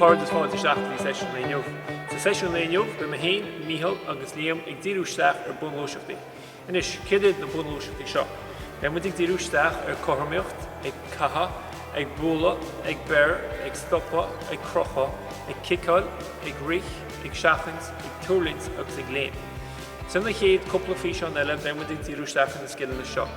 chairde is fáilte isteach go dtí seisiún lae inniu. Sa seisiún lae inniu beidh mé féin, Mícheál agus Liam ag díriú isteach ar bunghluaiseachtaí. Anois, céard iad na bunghluaiseachtaí seo? Beidh muid ag díriú isteach ar cothromaíocht, ag caitheamh, ag bualadh, ag beir, ag stopadh, ag crochadh, ag ciceáil, ag rith, ag seachaint, ag tuirlingt agus ag léim. Sna chéad cúpla físeán eile beidh muid ag díriú isteach ar na scileanna seo.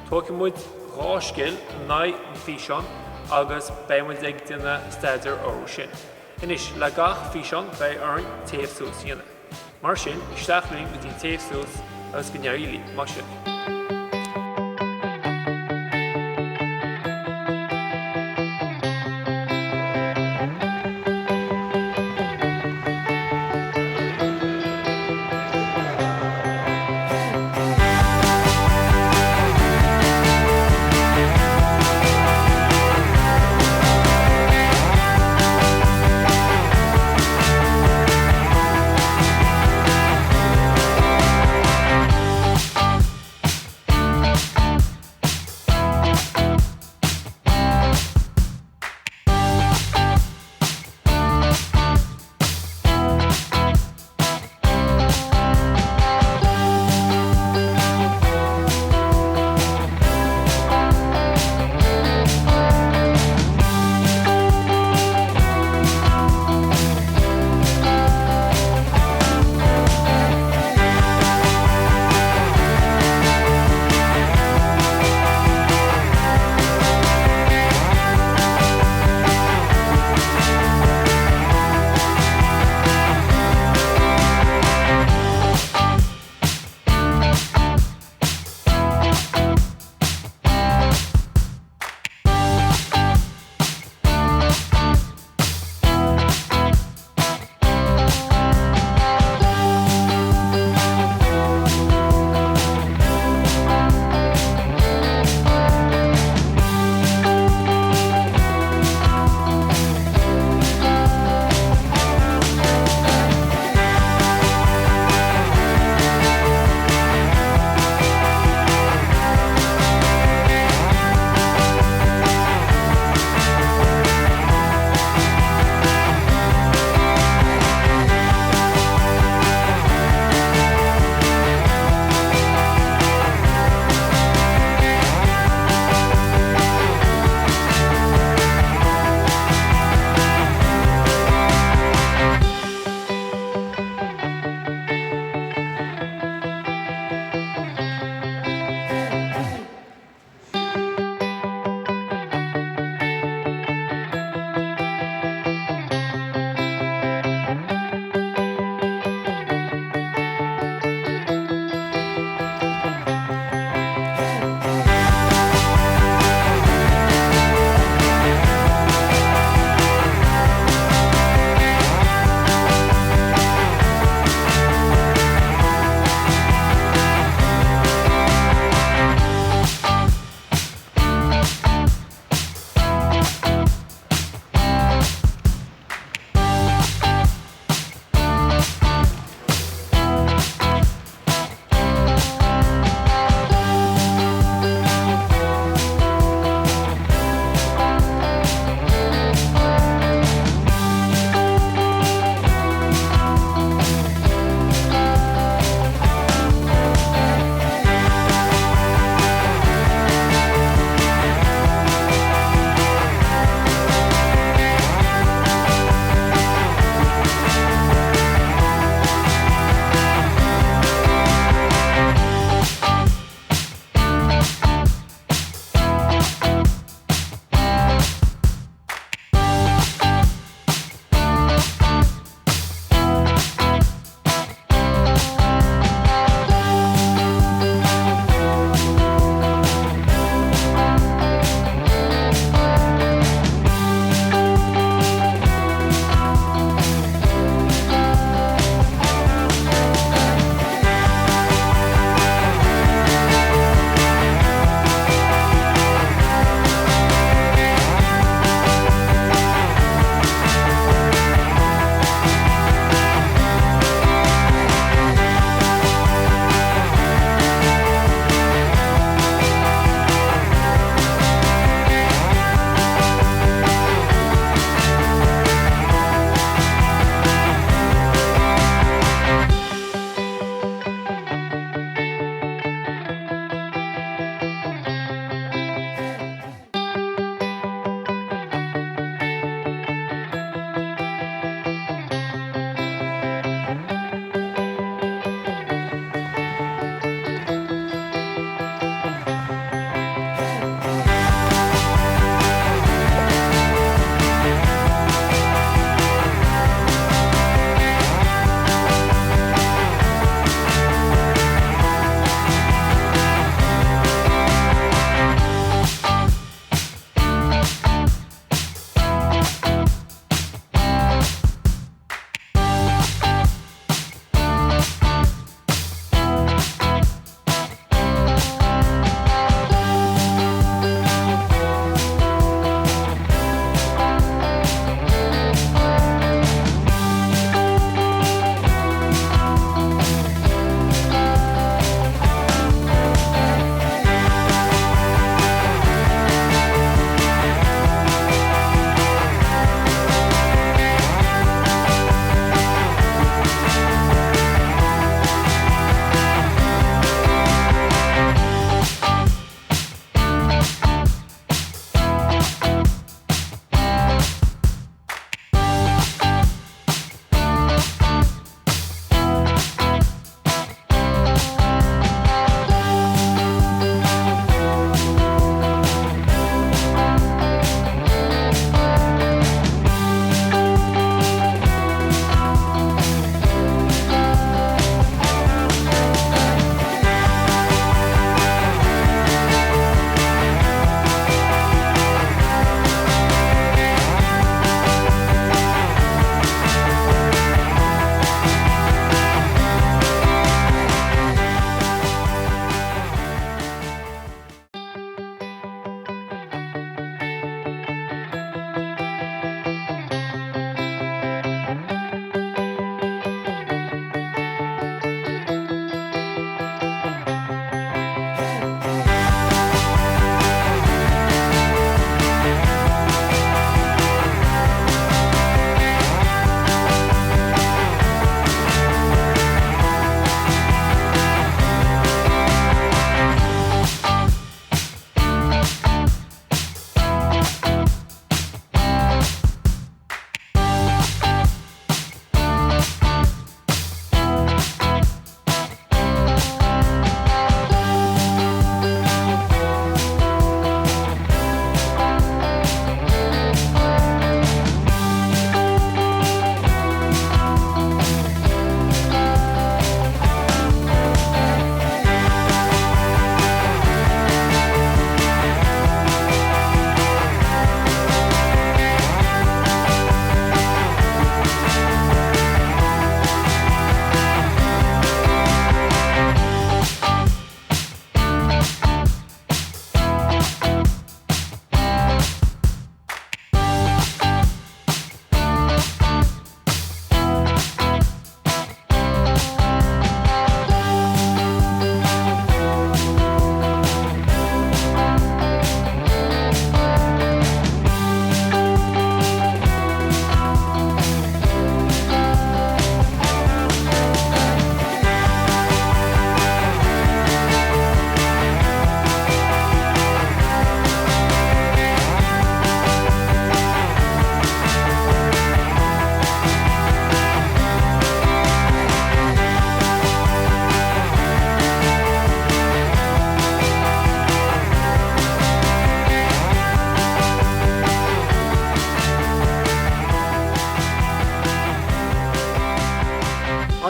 Tógfaidh muid 2 scil in aghaidh an físeán agus beidh muid ag déanamh staidéar orthu sin. Anois, le gach físeán beidh orainn téamh suas a dhéanamh. Mar sin, isteach linn go dtí an téamh suas agus go n-éirí libh. Maith sibh!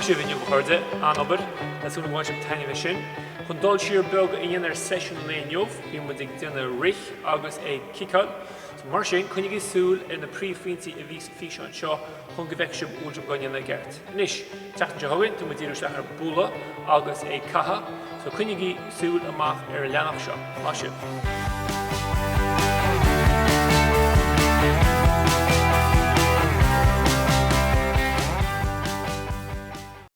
sibh inniu, a chairde. An-obair. Tá súil agam go bhain sibh taitneamh as sin. Chun dul siar beag a dhéanamh ar seisiún an lae inniu, bhí muid ag déanamh rith agus ag ciceáil. So mar sin, coinnigí súil ar na príomhphointí a bhí sa físeán seo chun go bhfeicfidh sibh an bhfuil sibh á ndéanamh i gceart. Anois, tseachtain seo chugainn, tá muid ag díriú isteach ar bualadh agus ag caitheamh, so coinnigí súil amach ar an leathanach seo. Maith sibh!